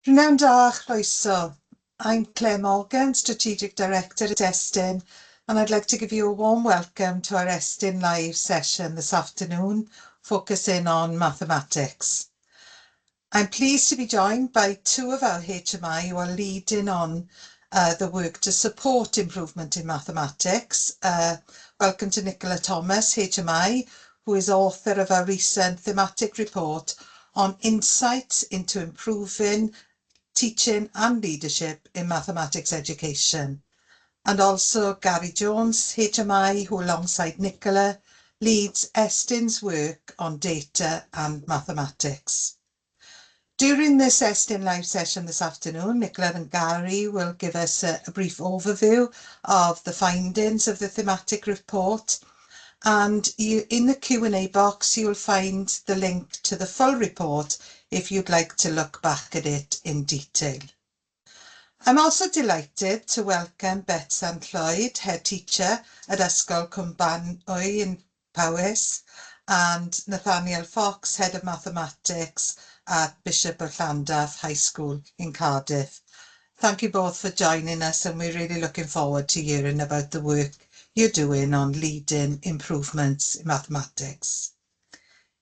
Prynhawn da, chroeso. I'm Claire Morgan, Strategic Director at Estyn, and I'd like to give you a warm welcome to our Estyn Live session this afternoon, focusing on mathematics. I'm pleased to be joined by two of our HMI who are leading on the work to support improvement in mathematics. Welcome to Nicola Thomas, HMI, who is author of our recent thematic report on insights into improving teaching and leadership in mathematics education. And also Gary Jones, HMI, who alongside Nicola leads Estyn's work on data and mathematics. During this Estyn Live session this afternoon, Nicola and Gary will give us a brief overview of the findings of the thematic report. And in the Q&A box, you'll find the link to the full report if you'd like to look back at it in detail. I'm also delighted to welcome Betsan Lloyd, head teacher at Ysgol Cwm Banwy in Powys, and Nathaniel Fox, head of mathematics at Bishop of Llandaff High School in Cardiff. Thank you both for joining us, and we're really looking forward to hearing about the work you're doing on leading improvements in mathematics.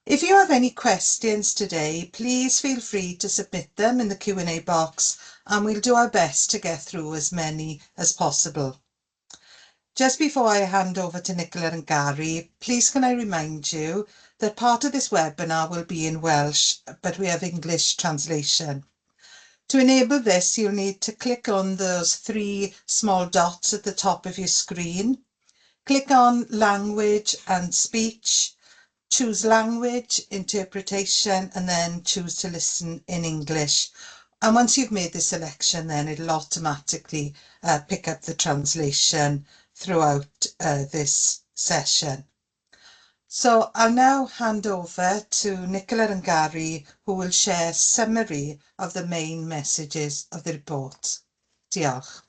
If you have any questions today, please feel free to submit them in the Q&A box, and we'll do our best to get through as many as possible. Just before I hand over to Nicola and Gary, please can I remind you that part of this webinar will be in Welsh, but we have English translation. To enable this, you'll need to click on those three small dots at the top of your screen. Click on Language and Speech, choose Language, Interpretation, and then choose to listen in English. And once you've made the selection, then it'll automatically pick up the translation throughout this session. So I'll now hand over to Nicola and Gary, who will share a summary of the main messages of the report. Diolch.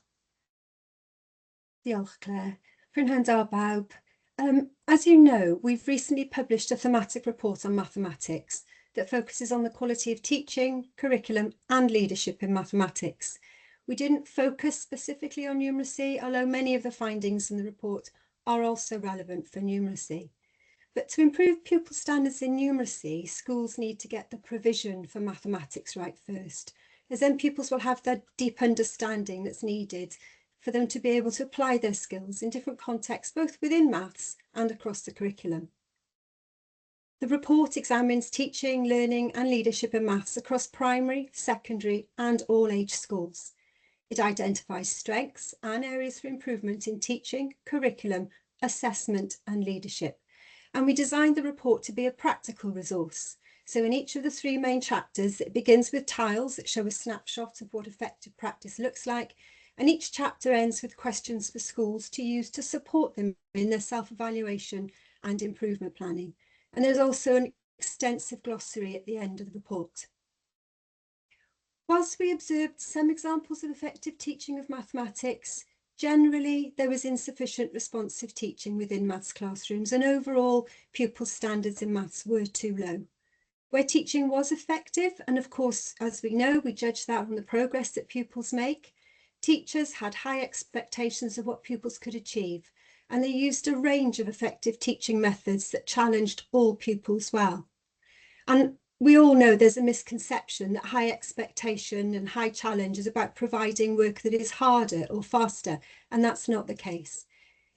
Diolch, Claire. Prynhawn da, bawb. As you know, we've recently published a thematic report on mathematics that focuses on the quality of teaching, curriculum and leadership in mathematics. We didn't focus specifically on numeracy, although many of the findings in the report are also relevant for numeracy. But to improve pupil standards in numeracy, schools need to get the provision for mathematics right first, as then pupils will have the deep understanding that's needed for them to be able to apply their skills in different contexts, both within maths and across the curriculum. The report examines teaching, learning and leadership in maths across primary, secondary and all age schools. It identifies strengths and areas for improvement in teaching, curriculum, assessment and leadership. And we designed the report to be a practical resource. So in each of the three main chapters, it begins with tiles that show a snapshot of what effective practice looks like. And each chapter ends with questions for schools to use to support them in their self-evaluation and improvement planning. And there's also an extensive glossary at the end of the report. Whilst we observed some examples of effective teaching of mathematics, generally there was insufficient responsive teaching within maths classrooms, and overall pupil standards in maths were too low. Where teaching was effective, and of course, as we know, we judge that on the progress that pupils make, teachers had high expectations of what pupils could achieve, and they used a range of effective teaching methods that challenged all pupils well. And we all know there's a misconception that high expectation and high challenge is about providing work that is harder or faster, and that's not the case.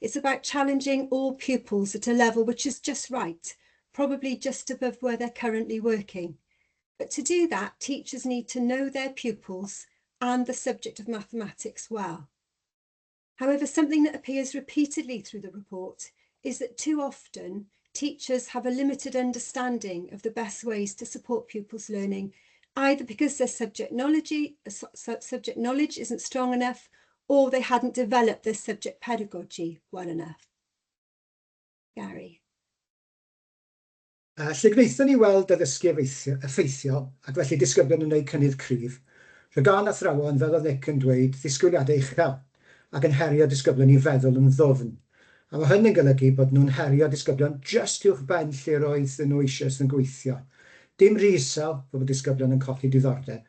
It's about challenging all pupils at a level which is just right, probably just above where they're currently working. But to do that, teachers need to know their pupils and the subject of mathematics well. However, something that appears repeatedly through the report is that too often teachers have a limited understanding of the best ways to support pupils' learning, either because their subject knowledge isn't strong enough, or they hadn't developed their subject pedagogy well enough. Gary. Lle gwnaethon ni weld addysgu effeithiol, ac felly disgyblion yn gwneud cynnydd cryf, roedd gan athrawon, fel oedd Nick yn dweud, ddisgwyliadau uchel ac yn herio disgyblion i feddwl yn ddwfn. A mae hyn yn golygu bod nhw'n herio disgyblion just uwch ben lle roedd nhw eisoes yn gweithio. Dim rhy isel, bod disgyblion yn colli diddordeb,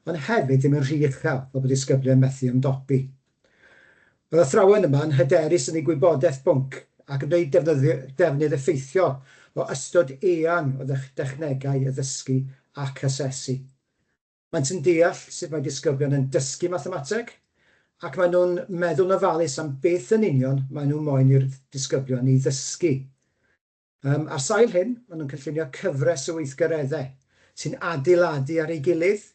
ond hefyd ddim yn rhy uchel fel bod disgyblion methu ymdopi. Mae'r athrawon yma yn hyderus yn eu gwybodaeth bwnc ac yn gwneud defnydd effeithiol o ystod eang o dechnegau addysgu ac asesu. Maent yn deall sut mae disgyblion yn dysgu mathemateg ac maen nhw'n meddwl yn ofalus am beth yn union maen nhw moyn i'r disgyblion ei ddysgu. Um, ar sail hyn, maen nhw'n cynllunio cyfres o weithgareddau sy'n adeiladu ar ei gilydd,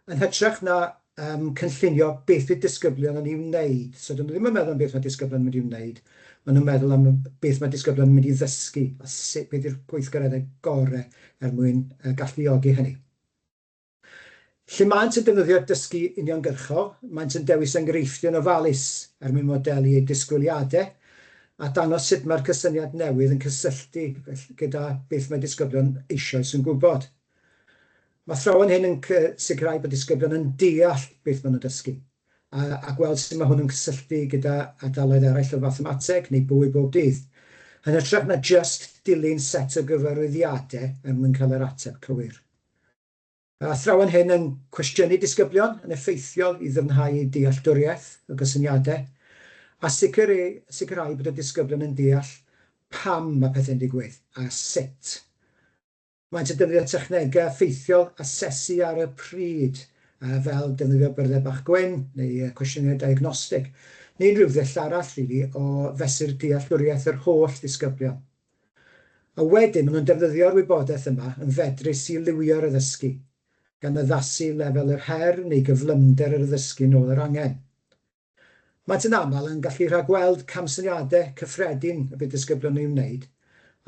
yn hytrach na um, cynllunio beth fydd disgyblion yn ei wneud. So, dyn nhw ddim yn meddwl am beth mae disgyblion yn mynd i wneud, maen nhw'n meddwl am beth mae disgyblion yn mynd i ddysgu a sut beth yw'r gweithgareddau gorau er mwyn galluogi hynny. Lle maent yn defnyddio dysgu uniongyrchol, maent yn dewis enghreifftiau yn ofalus er mwyn modelu eu disgwyliadau a dangos sut mae'r cysyniad newydd yn cysylltu gyda beth mae disgyblion eisoes yn gwybod. Mae athrawon hyn yn sicrhau bod disgyblion yn deall beth maen nhw'n dysgu a, a gweld sut mae hwn yn cysylltu gyda ardaloedd eraill o fathemateg neu bywyd bob dydd, yn hytrach na jyst dilyn set o gyfarwyddiadau er mwyn cael yr ateb cywir. Mae'r athrawon hyn yn cwestiynu disgyblion yn effeithiol i ddyfnhau eu dealltwriaeth o gysyniadau a sicrhau bod y disgyblion yn deall pam mae pethau'n digwydd a sut. Maent yn defnyddio technegau effeithiol asesu ar y pryd, fel defnyddio byrddau bach gwyn neu cwestiynau diagnostig, neu unrhyw ddull arall rili o fesur dealltwriaeth yr holl ddisgyblion. A wedyn maen nhw'n defnyddio'r wybodaeth yma yn fedrus i lywio'r addysgu, gan addasu lefel yr her neu gyflymder yr addysgu yn ôl yr angen. Maent yn aml yn gallu rhagweld camsyniadau cyffredin y bydd disgyblion yn ei wneud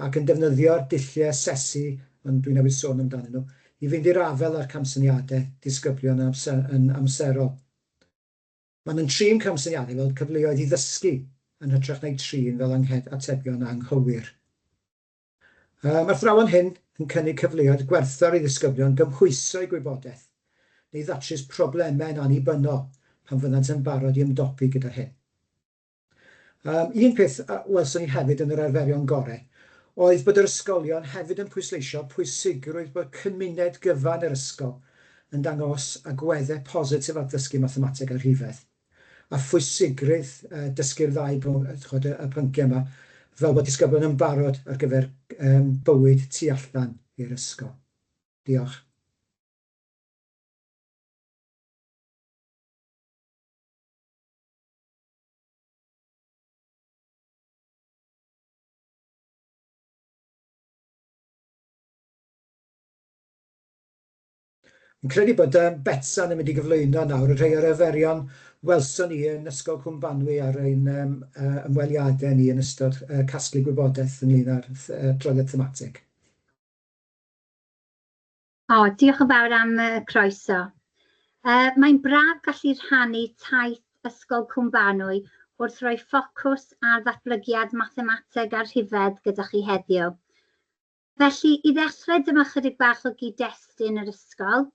ac yn defnyddio'r dulliau asesu ond dwi newydd sôn amdanyn nhw, i fynd i'r afael â'r camsyniadau disgyblion yn amserol. Maen nhw'n trin camsyniadau fel cyfleoedd i ddysgu yn hytrach na'u trin fel atebion anghywir. Mae'r athrawon hyn yn cynnig cyfleoedd gwerthfawr i ddisgyblion gymhwyso eu gwybodaeth neu ddatrys problemau'n annibynnol pan fyddant yn barod i ymdopi gyda hyn. Un peth a welson ni hefyd yn yr arferion gorau oedd bod yr ysgolion hefyd yn pwysleisio pwysigrwydd bod cymuned gyfan yr ysgol yn dangos agweddau positif at ddysgu mathemateg a rhifedd, a phwysigrwydd dysgu'r ddau ch'mod, y pynciau yma fel bod disgyblion yn barod ar gyfer bywyd tu allan i'r ysgol. Diolch. Fi'n credu bod Betsan yn mynd i gyflwyno nawr y rhai o'r arferion welson ni yn Ysgol Cwm Banwy ar ein ymweliadau ni yn ystod casglu gwybodaeth ynglyn â'r adroddiad thematig. O, diolch yn fawr am y croeso. Mae'n braf gallu rhannu taith Ysgol Cwm Banwy wrth roi ffocws ar ddatblygiad mathemateg a rhifedd gyda chi heddiw. Felly, i ddechrau, dyma chydig bach o gyd-destun yr ysgol.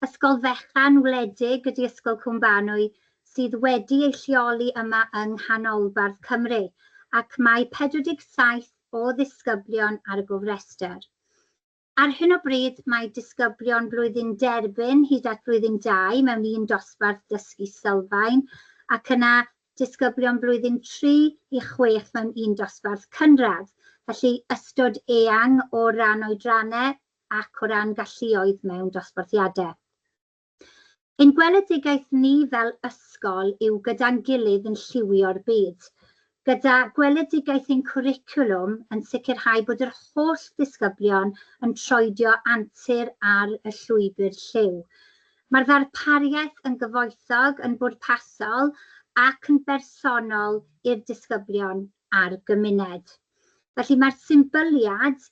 Ysgol fechan wledig ydy Ysgol Cwm Banwy sydd wedi ei lleoli yma yng nghanolbarth Cymru ac mae 47 o ddisgyblion ar y gofrestr. Ar hyn o bryd mae disgyblion blwyddyn derbyn hyd at blwyddyn 2 mewn un dosbarth dysgu sylfaen ac yna disgyblion blwyddyn 3 i 6 mewn un dosbarth cynradd, felly ystod eang o ran oedrannau ac o ran galluoedd mewn dosbarthiadau. Ein gweledigaeth ni fel ysgol yw gyda'n gilydd yn lliwio'r byd, gyda gweledigaeth ein cwricwlwm yn sicrhau bod yr holl ddisgyblion yn troedio antur ar y llwybr lliw. Mae'r ddarpariaeth yn gyfoethog, yn bwrpasol ac yn bersonol i'r disgyblion a'r gymuned. Felly mae'r symbyliad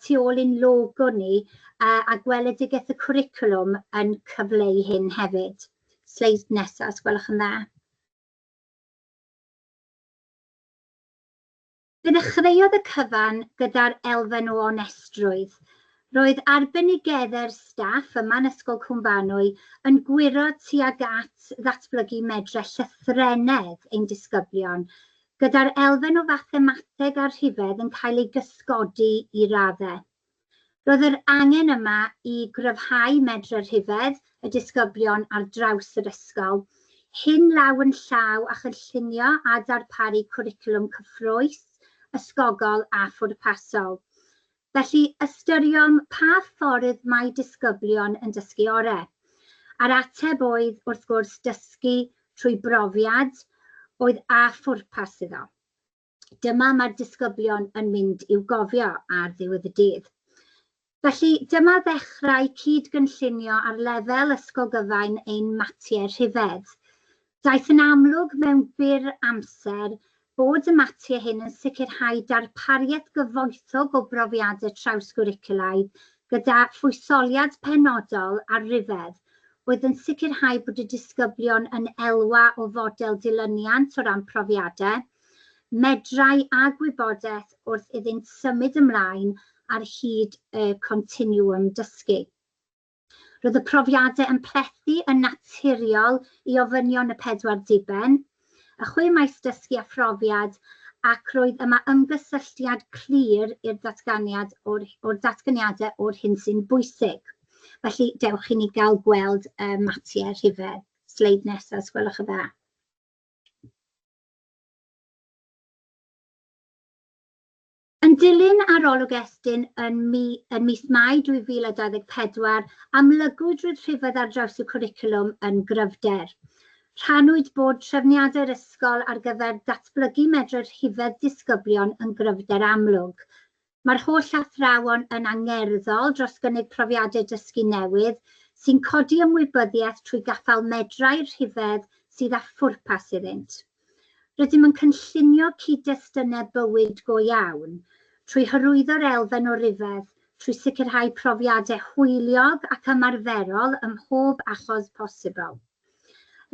tu ôl i'n logo ni a gweledigaeth y cwricwlwm yn cyfleu hyn hefyd. Sleid nesaf, os gwelwch yn dda. Fe ddechreuodd y cyfan gyda'r elfen o onestrwydd. Roedd arbenigeddau'r staff yma yn Ysgol Cwm Banwy yn gwyro tuag at ddatblygu medrau llythrennedd ein disgyblion, gyda'r elfen o fathemateg a rhifedd yn cael ei gysgodi i raddau. Roedd yr angen yma i gryfhau medrau rhifedd y disgyblion ar draws yr ysgol, hyn law yn llaw â chynllunio a darparu cwricwlwm cyffrous, ysgogol a phwrpasol. Felly, ystyriom pa ffordd mae disgyblion yn dysgu orau. A'r ateb oedd, wrth gwrs, dysgu trwy brofiad oedd â phwrpas iddo. Dyma mae'r disgyblion yn mynd i'w gofio ar ddiwedd y dydd. Felly, dyma ddechrau cyd-gynllunio ar lefel ysgol gyfain ein matiau rhifedd. Daeth yn amlwg mewn byr amser bod y matiau hyn yn sicrhau darpariaeth gyfoethog o brofiadau trawsgwricwlaidd gyda phwysoliad penodol ar rifedd oedd yn sicrhau bod y disgyblion yn elwa o fodel dilyniant o ran profiadau, medrau a gwybodaeth wrth iddynt symud ymlaen ar hyd y continwwm dysgu. Roedd y profiadau yn plethu yn naturiol i ofynion y pedwar diben, y chwe maes dysgu a phrofiad, ac roedd yma ymgysylltiad clir i'r datganiad o'r, o'r datganiadau o'r hyn sy'n bwysig. Felly, dewch i ni gael gweld y matiau rhifedd. Sleid nesaf, os gwelwch yn dda. Yn dilyn arolwg Estyn yn, mi, yn mis Mai 2024, amlygwyd roedd rhifedd ar draws y cwricwlwm yn gryfder. Rhannwyd bod trefniadau'r ysgol ar gyfer datblygu medrau rhifedd disgyblion yn gryfder amlwg. Mae'r holl athrawon yn angerddol dros gynnig profiadau dysgu newydd sy'n codi ymwybyddiaeth trwy gaffael medrau rhifedd sydd â phwrpas iddynt. Rydym yn cynllunio cyd-destunau bywyd go iawn trwy hyrwyddo'r elfen o rifedd trwy sicrhau profiadau hwyliog ac ymarferol ym mhob achos posibl.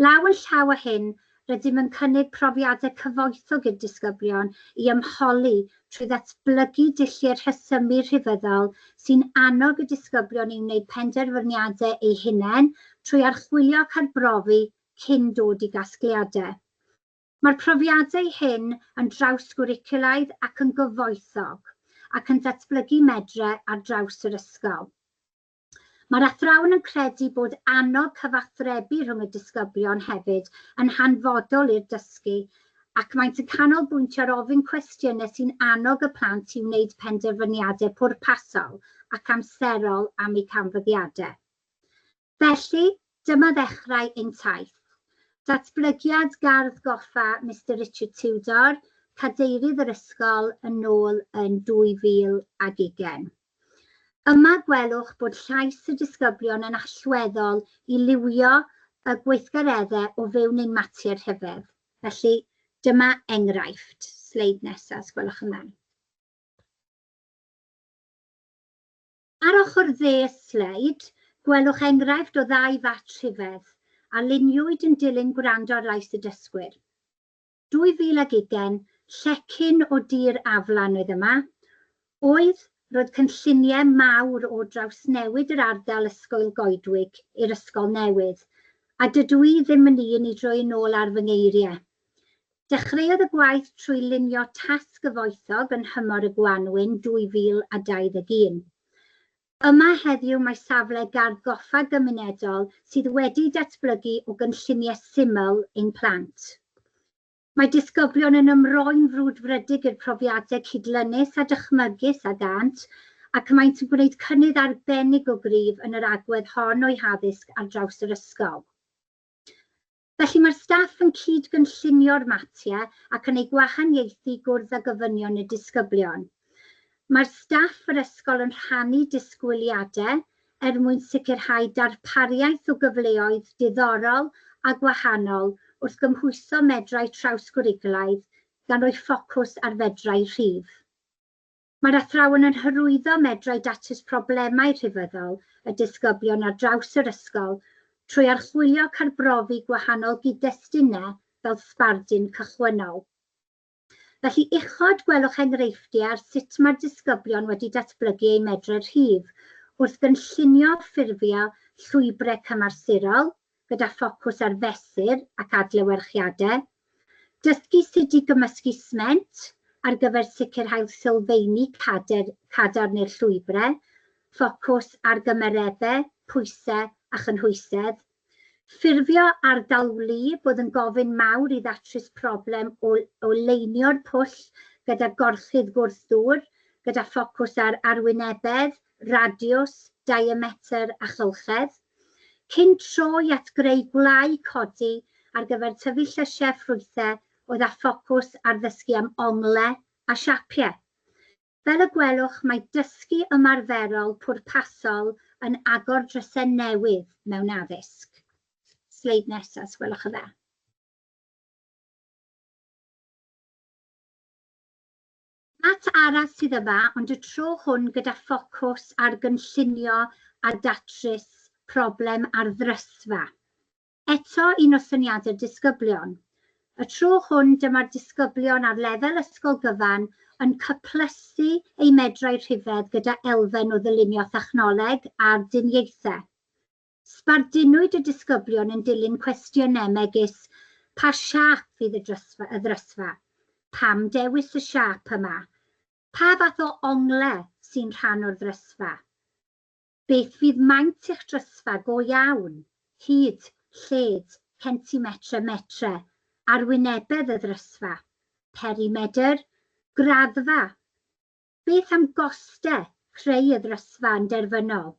Law yn llaw â hyn, rydym yn cynnig profiadau cyfoethog i'r disgyblion i ymholi trwy ddatblygu dulliau rhesymu rhifyddol sy'n annog y disgyblion i wneud penderfyniadau eu hunain trwy archwilio ac arbrofi cyn dod i gasgliadau. Mae'r profiadau hyn yn drawsgwricwlaidd ac yn gyfoethog, ac yn datblygu medrau ar draws yr ysgol. Mae'r athrawon yn credu bod annog cyfathrebu rhwng y disgyblion hefyd yn hanfodol i'r dysgu, ac maent yn canolbwyntio ar ofyn cwestiynau sy'n annog y plant i wneud penderfyniadau pwrpasol ac amserol am eu canfyddiadau. Felly, dyma ddechrau ein taith. Datblygiad Gardd Goffa Mister Richard Tudor, cadeirydd yr ysgol, yn ôl yn 2020. Yma gwelwch bod llais y disgyblion yn allweddol i liwio y gweithgareddau o fewn ein matiau rhyfedd. Felly, dyma enghraifft. Sleid nesaf, os gwelwch yn dda. Ar ochr dde y sleid, gwelwch enghraifft o ddau fat rhifedd, a luniwyd yn dilyn gwrando ar lais y dysgwyr. 2020, llecyn o dir aflan oedd yma. Oedd, roedd cynlluniau mawr o drawsnewid yr ardal ysgol goedwig i'r ysgol newydd, a dydw i ddim yn un i droi yn ôl ar fy ngeiriau. Dechreuodd y gwaith trwy lunio tasg gyfoethog yn nhymor y gwanwyn 2021. Yma heddiw mae safle Gardd Goffa gymunedol sydd wedi'i datblygu o gynlluniau syml ein plant. Mae disgyblion yn ymroi'n frwdfrydig i'r profiadau cydlynus a dychmygus a gânt, ac maent yn gwneud cynnydd arbennig o gryf yn yr agwedd hon o'u haddysg ar draws yr ysgol. Felly mae'r staff yn cyd-gynllunio'r matiau ac yn eu gwahaniaethu i gwrdd â gofynion y disgyblion. Mae'r staff yr ysgol yn rhannu disgwyliadau er mwyn sicrhau darpariaeth o gyfleoedd diddorol a gwahanol wrth gymhwyso medrau trawsgwricwlaidd gan roi ffocws ar fedrau rhif. Mae'r athrawon yn hyrwyddo medrau datrys problemau rhifyddol y disgyblion ar draws yr ysgol trwy archwilio ac arbrofi gwahanol gyd-destunau fel sbardun cychwynnol. Felly uchod gwelwch enghreifftiau ar sut mae'r disgyblion wedi datblygu eu medrau rhif wrth gynllunio ffurfio llwybrau cymarsurol gyda ffocws ar fesur ac adlewyrchiadau, Dysgu sut i gymysgu sment ar gyfer sicrhau sylfeini cadarn i'r llwybrau, ffocws ar gymereddau, pwysau a chynhwysedd, ffurfio ardal wlyb oedd yn gofyn mawr i ddatrys problem o, o leinio'r pwll gyda gorchudd gwrth-ddŵr, gyda ffocws ar arwynebedd, radiws, diametr a chylchedd, cyn troi at greu gwlâu codi ar gyfer tyfu llysiau a ffrwythau oedd â ffocws ar ddysgu am onglau a siapiau. Fel y gwelwch, mae dysgu ymarferol pwrpasol yn agor drysau newydd mewn addysg. Sleid nesaf, os gwelwch yn dda. Mat arall sydd yma, ond y tro hwn gyda ffocws ar gynllunio a datrys problem ar ddrysfa. Eto, un o syniadau'r disgyblion. Y tro hwn, dyma'r disgyblion ar lefel ysgol gyfan yn cyplysu eu medrau rhifedd gyda elfen o ddylunio thechnoleg a'r diniaethau. Sbardunwyd y disgyblion yn dilyn cwestiynau megis 'Pa siâp fydd y drysfa, y ddrysfa? Pam dewis y siâp yma? Pa fath o ongle sy'n rhan o'r ddrysfa? Beth fydd maint eich drysfa go iawn, hyd, lled, centimetre, metre, arwynebedd y ddrysfa, perimedr, graddfa? Beth am goste creu y ddrysfa yn derfynol?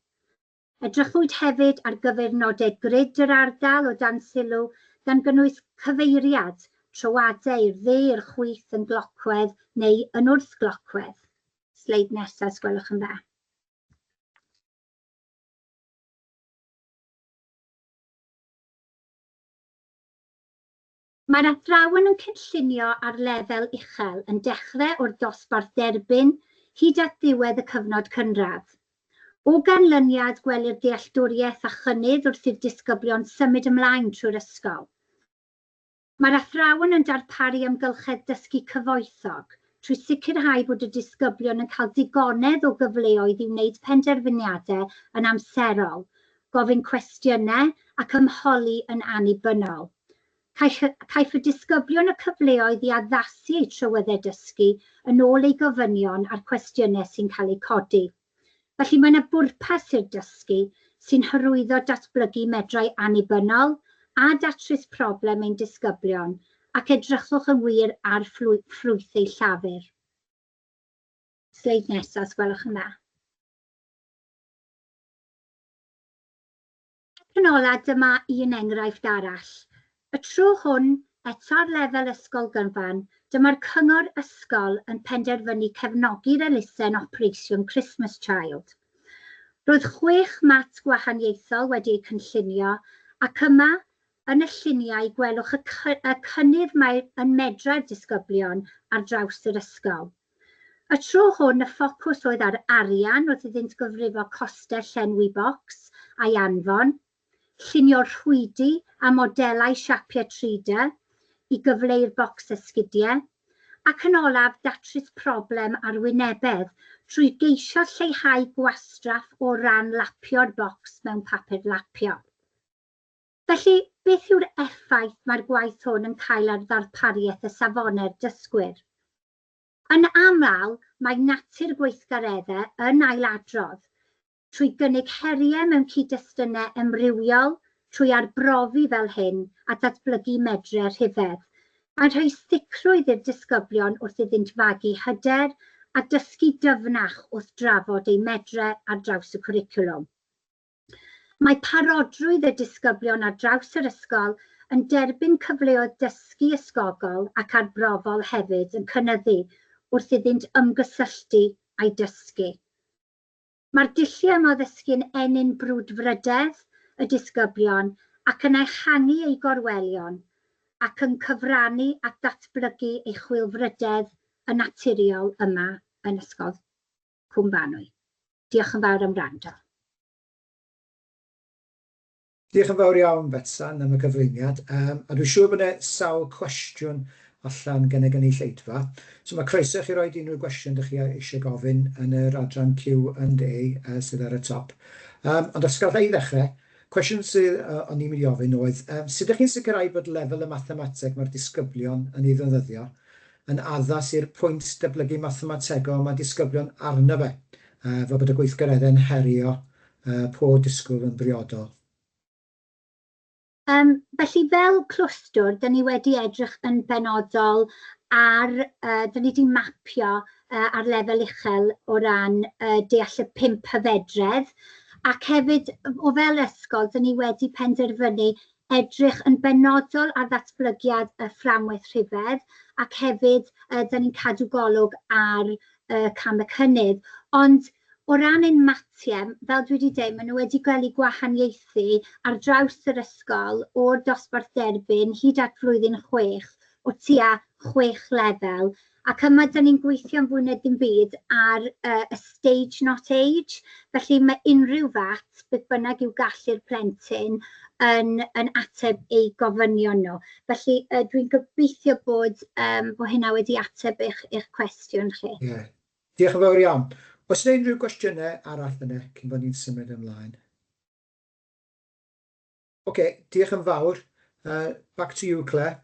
Edrychwyd hefyd ar gyfeirnodau grid yr ardal o dan sylw, gan gynnwys cyfeiriad, troadau i'r dde i'r chwith yn glocwedd neu yn wrthglocwedd. Sleid nesaf, os gwelwch yn dda. Mae'r athrawon yn cynllunio ar lefel uchel yn dechrau o'r dosbarth derbyn hyd at ddiwedd y cyfnod cynradd. O ganlyniad, gwelir dealltwriaeth a chynnydd wrth i'r disgyblion symud ymlaen trwy'r ysgol. Mae'r athrawon yn darparu amgylchedd dysgu cyfoethog trwy sicrhau bod y disgyblion yn cael digonedd o gyfleoedd i wneud penderfyniadau yn amserol, gofyn cwestiynau ac ymholi yn annibynnol. Caiff, caiff y disgyblion y cyfleoedd i addasu eu trywyddau dysgu yn ôl eu gofynion a'r cwestiynau sy'n cael eu codi. Felly mae yna bwrpas i'r dysgu sy'n hyrwyddo datblygu medrau annibynnol a datrys problem ein disgyblion ac edrychwch yn wir ar ffrwyth eu llafur. Sleid nesaf, os gwelwch yn dda. Ac yn ola, dyma un enghraifft arall. Y tro hwn, eto ar lefel ysgol gyfan, dyma'r cyngor ysgol yn penderfynu cefnogi'r elusen Operation Christmas Child. Roedd chwech mat gwahaniaethol wedi eu cynllunio, ac yma, yn y lluniau, gwelwch y, y cynnydd mae yn medrau'r disgyblion ar draws yr ysgol. Y tro hwn, y ffocws oedd ar arian wrth iddynt gyfrifo costau llenwi bocs a'i anfon, llunio rhwydi a modelau siapiau 3D i gyfleu'r bocs esgidiau, ac yn olaf, datrys problem arwynebedd trwy geisio lleihau gwastraff o ran lapio'r bocs mewn papur lapio. Felly, beth yw'r effaith mae'r gwaith hwn yn cael ar ddarpariaeth y safonau'r dysgwyr? Yn aml, mae natur gweithgareddau yn ailadrodd, trwy gynnig heriau mewn cyd-destunau amrywiol, trwy arbrofi fel hyn a datblygu medrau rhifedd. Mae'n rhoi sicrwydd i'r disgyblion wrth iddynt fagu hyder a dysgu dyfnach wrth drafod eu medrau ar draws y cwricwlwm. Mae parodrwydd y disgyblion ar draws yr ysgol yn derbyn cyfleoedd dysgu ysgogol ac arbrofol hefyd yn cynyddu wrth iddynt ymgysylltu â'u dysgu. Mae'r dulliau yma o ddysgu yn ennyn brwdfrydedd y disgyblion ac yn ehangu eu gorwelion ac yn cyfrannu at ddatblygu eu chwilfrydedd yn naturiol yma yn Ysgol Cwm Banwy. Diolch yn fawr am wrando. Diolch yn fawr iawn, Betsan, am y cyflwyniad. Um, a dwi'n siŵr bod yna sawl cwestiwn allan gen y gynulleidfa. So mae croeso i chi roed unrhyw gwestiwn ydych chi eisiau gofyn yn yr adran Q&A uh, sydd ar y top. Um, ond os gallai i ddechrau, cwestiwn sydd uh, o'n i'n mynd i ofyn oedd, um, sut ydych chi'n sicrhau bod lefel y mathemateg mae'r disgyblion yn ei ddefnyddio yn addas i'r pwynt datblygu mathemategol mae disgyblion arno fe. fel bod y gweithgareddau'n herio pob disgwyl yn briodol? Felly fel clwstwr, dyn ni wedi edrych yn benodol ar, dyn ni wedi mapio ar lefel uchel o ran deall y 5 hyfedredd, ac hefyd o fel ysgol, dyn ni wedi penderfynu edrych yn benodol ar ddatblygiad y fframwaith rhifedd, ac hefyd dyn ni'n cadw golwg ar cam y cynnydd. Ond o ran ein matiau, fel dwi wedi dweud, maen nhw wedi cael eu gwahaniaethu ar draws yr ysgol o'r dosbarth derbyn hyd at flwyddyn 6 o tua 6 lefel. Ac yma, dyn ni'n gweithio'n fwy na dim byd ar y stage not age. Felly mae unrhyw fat, beth bynnag yw gallu'r plentyn, yn ateb eu gofynion nhw. Felly dwi'n gobeithio bod hynna wedi ateb eich cwestiwn chi. Ie, yeah. Diolch yn fawr iawn. Oes yna unrhyw gwestiynau arall yna cyn bod ni'n symud ymlaen? Oce, okay, diolch yn fawr. Back to you, Claire.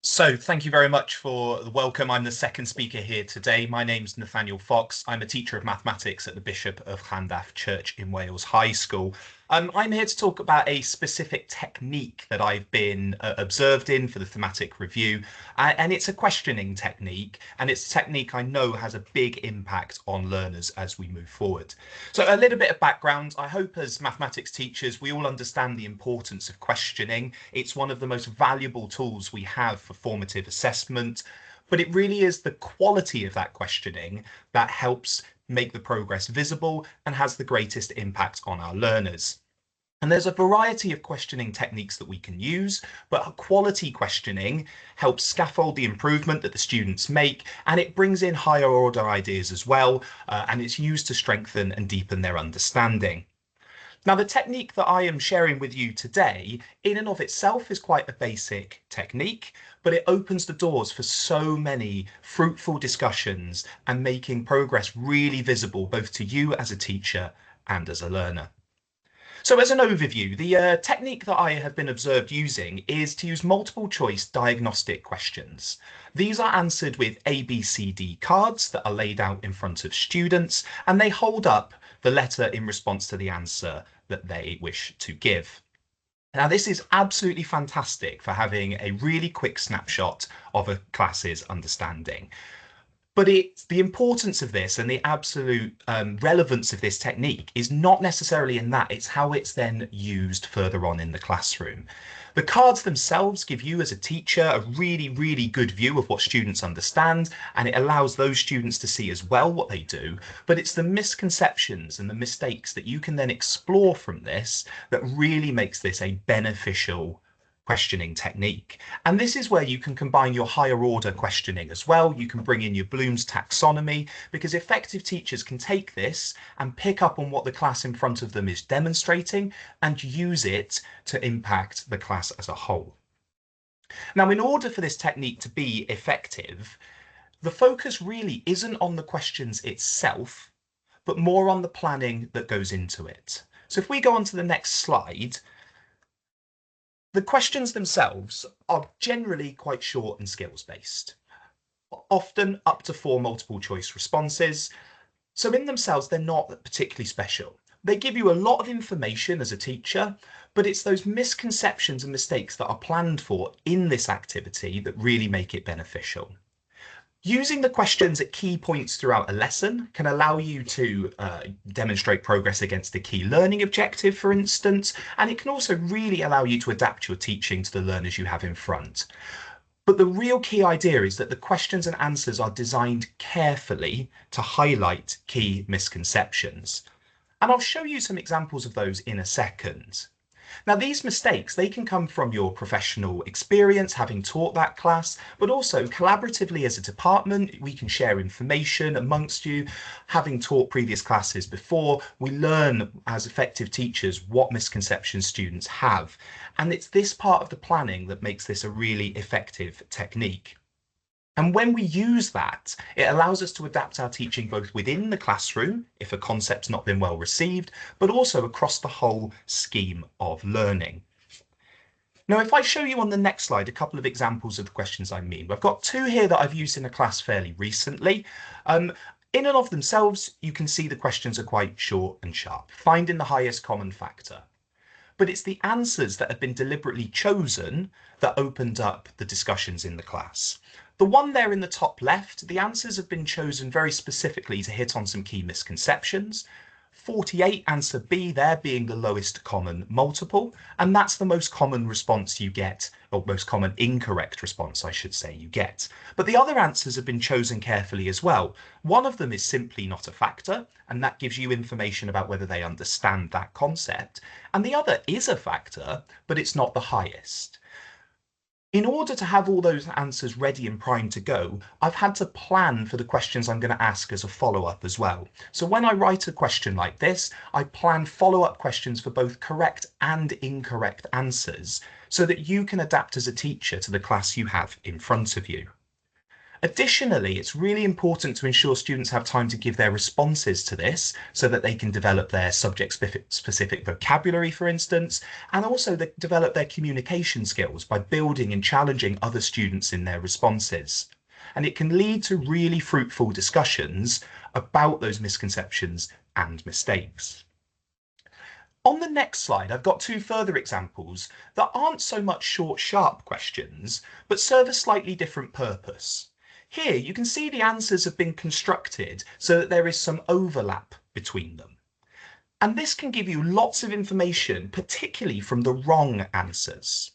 So thank you very much for the welcome. I'm the second speaker here today. My name's Nathaniel Fox. I'm a teacher of mathematics at the Bishop of Llandaff Church in Wales High School. I'm here to talk about a specific technique that I've been observed in for the thematic review, and it's a questioning technique, and it's a technique I know has a big impact on learners as we move forward. So a little bit of background. I hope as mathematics teachers, we all understand the importance of questioning. It's one of the most valuable tools we have for formative assessment, but it really is the quality of that questioning that helps make the progress visible and has the greatest impact on our learners. And there's a variety of questioning techniques that we can use, but quality questioning helps scaffold the improvement that the students make, and it brings in higher order ideas as well, and it's used to strengthen and deepen their understanding. Now, the technique that I am sharing with you today, in and of itself, is quite a basic technique, but it opens the doors for so many fruitful discussions and making progress really visible, both to you as a teacher and as a learner. So as an overview, the technique that I have been observed using is to use multiple choice diagnostic questions. These are answered with A, B, C, D cards that are laid out in front of students, and they hold up the letter in response to the answer that they wish to give. Now, this is absolutely fantastic for having a really quick snapshot of a class's understanding. But it's the importance of this and the absolute relevance of this technique is not necessarily in that, it's how it's then used further on in the classroom. The cards themselves give you as a teacher a really, really good view of what students understand, and it allows those students to see as well what they do. But it's the misconceptions and the mistakes that you can then explore from this that really makes this a beneficial questioning technique. And this is where you can combine your higher order questioning as well. You can bring in your Bloom's taxonomy, because effective teachers can take this and pick up on what the class in front of them is demonstrating and use it to impact the class as a whole. Now, in order for this technique to be effective, the focus really isn't on the questions itself, but more on the planning that goes into it. So if we go on to the next slide, the questions themselves are generally quite short and skills-based, often up to 4 multiple choice responses. So in themselves, they're not particularly special. They give you a lot of information as a teacher, but it's those misconceptions and mistakes that are planned for in this activity that really make it beneficial. Using the questions at key points throughout a lesson can allow you to demonstrate progress against a key learning objective, for instance, and it can also really allow you to adapt your teaching to the learners you have in front. But the real key idea is that the questions and answers are designed carefully to highlight key misconceptions. And I'll show you some examples of those in a second. Now, these mistakes, they can come from your professional experience, having taught that class, but also collaboratively as a department, we can share information amongst you. Having taught previous classes before, we learn as effective teachers what misconceptions students have. And it's this part of the planning that makes this a really effective technique. And when we use that, it allows us to adapt our teaching both within the classroom, if a concept's not been well received, but also across the whole scheme of learning. Now, if I show you on the next slide a couple of examples of the questions I mean, I've got two here that I've used in a class fairly recently. In and of themselves, you can see the questions are quite short and sharp, finding the highest common factor. But it's the answers that have been deliberately chosen that opened up the discussions in the class. The one there in the top left, the answers have been chosen very specifically to hit on some key misconceptions. 48, answer B there being the lowest common multiple, and that's the most common response you get, or most common incorrect response, I should say, you get. But the other answers have been chosen carefully as well. One of them is simply not a factor, and that gives you information about whether they understand that concept. And the other is a factor, but it's not the highest. In order to have all those answers ready and primed to go, I've had to plan for the questions I'm going to ask as a follow-up as well. So when I write a question like this, I plan follow-up questions for both correct and incorrect answers so that you can adapt as a teacher to the class you have in front of you. Additionally, it's really important to ensure students have time to give their responses to this so that they can develop their subject-specific vocabulary, for instance, and also develop their communication skills by building and challenging other students in their responses. And it can lead to really fruitful discussions about those misconceptions and mistakes. On the next slide, I've got two further examples that aren't so much short, sharp questions, but serve a slightly different purpose. Here, you can see the answers have been constructed so that there is some overlap between them. And this can give you lots of information, particularly from the wrong answers.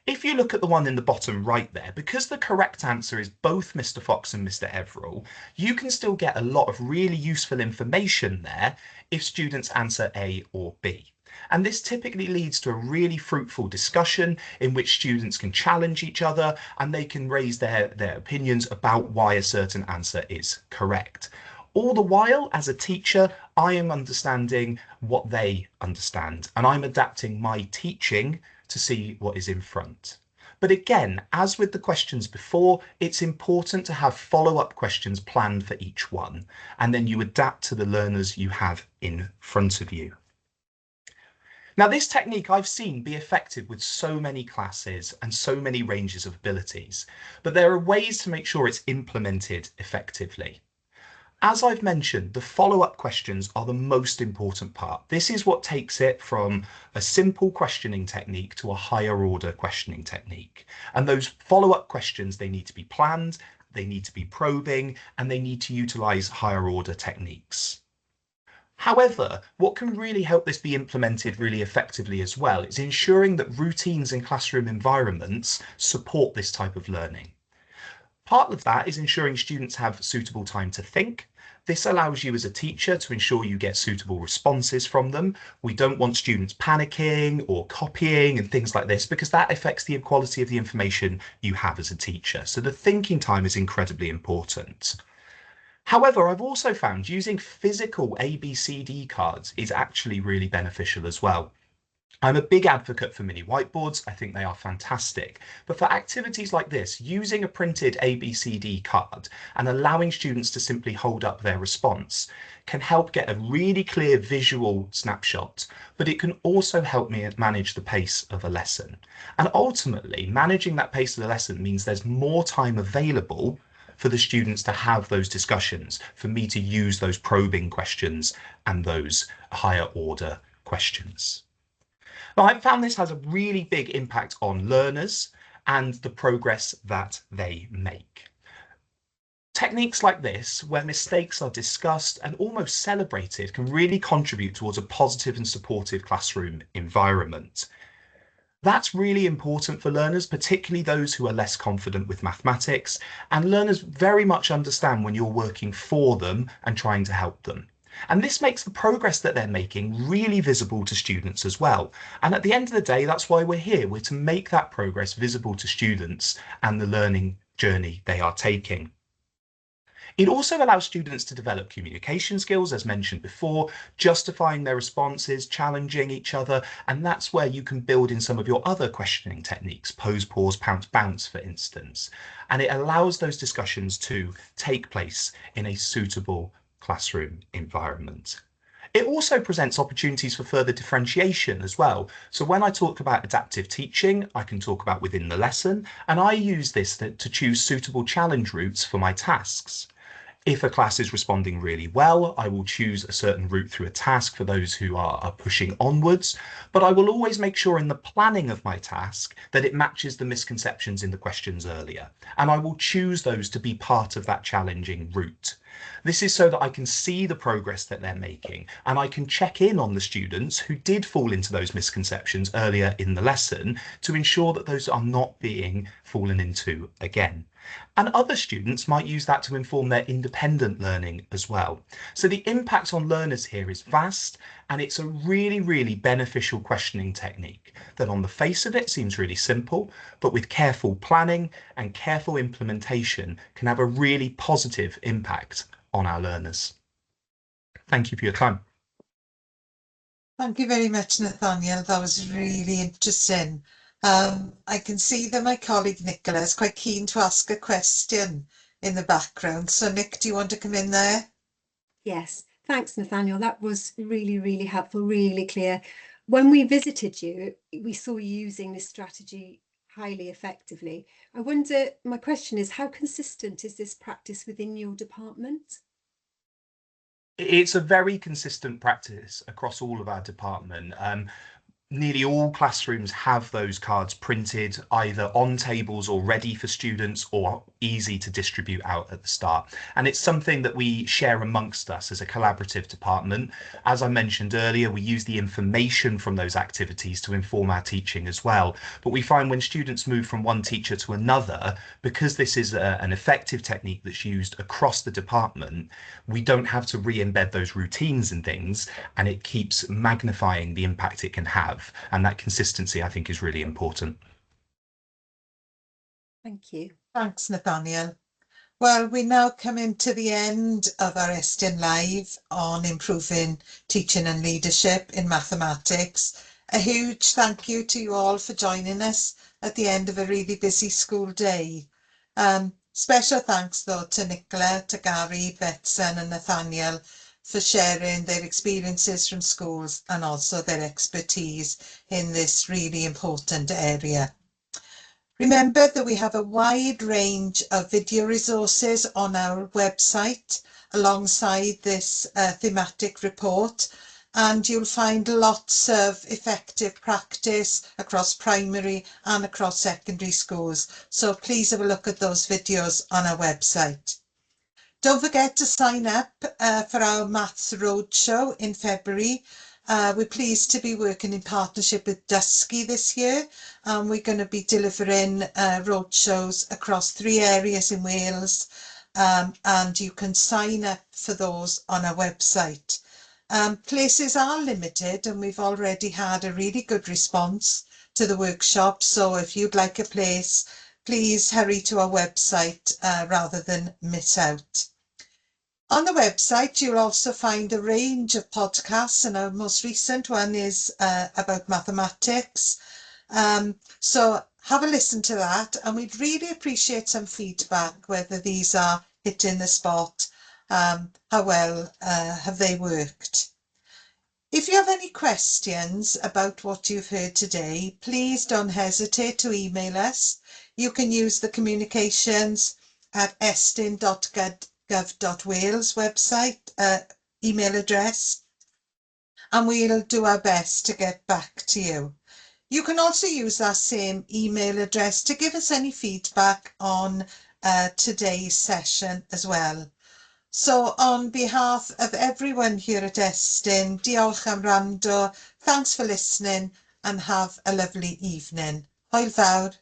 If you look at the one in the bottom right there, because the correct answer is both Mr. Fox and Mr. Everall, you can still get a lot of really useful information there if students answer A or B. And this typically leads to a really fruitful discussion in which students can challenge each other and they can raise their opinions about why a certain answer is correct. All the while, as a teacher, I am understanding what they understand, and I'm adapting my teaching to see what is in front. But again, as with the questions before, it's important to have follow-up questions planned for each one, and then you adapt to the learners you have in front of you. Now, this technique I've seen be effective with so many classes and so many ranges of abilities, but there are ways to make sure it's implemented effectively. As I've mentioned, the follow-up questions are the most important part. This is what takes it from a simple questioning technique to a higher order questioning technique. And those follow-up questions, they need to be planned, they need to be probing, and they need to utilize higher order techniques. However, what can really help this be implemented really effectively as well is ensuring that routines and classroom environments support this type of learning. Part of that is ensuring students have suitable time to think. This allows you as a teacher to ensure you get suitable responses from them. We don't want students panicking or copying and things like this, because that affects the quality of the information you have as a teacher. So the thinking time is incredibly important. However, I've also found using physical ABCD cards is actually really beneficial as well. I'm a big advocate for mini whiteboards. I think they are fantastic. But for activities like this, using a printed ABCD card and allowing students to simply hold up their response can help get a really clear visual snapshot, but it can also help me manage the pace of a lesson. And ultimately, managing that pace of the lesson means there's more time available for the students to have those discussions, for me to use those probing questions and those higher order questions. Now, I've found this has a really big impact on learners and the progress that they make. Techniques like this, where mistakes are discussed and almost celebrated, can really contribute towards a positive and supportive classroom environment. That's really important for learners, particularly those who are less confident with mathematics, and learners very much understand when you're working for them and trying to help them. And this makes the progress that they're making really visible to students as well. And at the end of the day, that's why we're here. We're to make that progress visible to students and the learning journey they are taking. It also allows students to develop communication skills, as mentioned before, justifying their responses, challenging each other, and that's where you can build in some of your other questioning techniques, pose, pause, pounce, bounce, for instance. And it allows those discussions to take place in a suitable classroom environment. It also presents opportunities for further differentiation as well. So when I talk about adaptive teaching, I can talk about within the lesson, and I use this to choose suitable challenge routes for my tasks. If a class is responding really well, I will choose a certain route through a task for those who are pushing onwards, but I will always make sure in the planning of my task that it matches the misconceptions in the questions earlier, and I will choose those to be part of that challenging route. This is so that I can see the progress that they're making, and I can check in on the students who did fall into those misconceptions earlier in the lesson to ensure that those are not being fallen into again. And other students might use that to inform their independent learning as well. So the impact on learners here is vast, and it's a really, really beneficial questioning technique that on the face of it seems really simple, but with careful planning and careful implementation can have a really positive impact on our learners. Thank you for your time. Thank you very much, Nathaniel. That was really interesting. I can see that my colleague Nicola is quite keen to ask a question in the background. So Nick, do you want to come in there? Yes, thanks, Nathaniel. That was really, really helpful, really clear. When we visited you, we saw you using this strategy highly effectively. I wonder, my question is, how consistent is this practice within your department? It's a very consistent practice across all of our department. Nearly all classrooms have those cards printed either on tables or ready for students or easy to distribute out at the start. And it's something that we share amongst us as a collaborative department. As I mentioned earlier, we use the information from those activities to inform our teaching as well. But we find when students move from one teacher to another, because this is an effective technique that's used across the department, we don't have to re-embed those routines and things, and it keeps magnifying the impact it can have. And that consistency, I think, is really important. Thank you. Thanks, Nathaniel. Well, we now come into the end of our Estyn Live on improving teaching and leadership in mathematics. A huge thank you to you all for joining us at the end of a really busy school day. Special thanks, though, to Nicola, to Gary, Betsan and Nathaniel for sharing their experiences from schools and also their expertise in this really important area. Remember that we have a wide range of video resources on our website alongside this thematic report, and you'll find lots of effective practice across primary and across secondary schools. So please have a look at those videos on our website. Don't forget to sign up for our Maths Roadshow in February. We're pleased to be working in partnership with Dysgu this year, and we're going to be delivering roadshows across 3 areas in Wales, and you can sign up for those on our website. Places are limited, and we've already had a really good response to the workshop, so if you'd like a place, please hurry to our website rather than miss out. On the website, you'll also find a range of podcasts, and our most recent one is about mathematics. So have a listen to that, and we'd really appreciate some feedback, whether these are hitting the spot, how well have they worked. If you have any questions about what you've heard today, please don't hesitate to email us. You can use the communications at estyn.gov.wales website email address, and we'll do our best to get back to you. You can also use that same email address to give us any feedback on today's session as well. So on behalf of everyone here at Estyn, diolch am wrando, thanks for listening, and have a lovely evening. Hwyl fawr.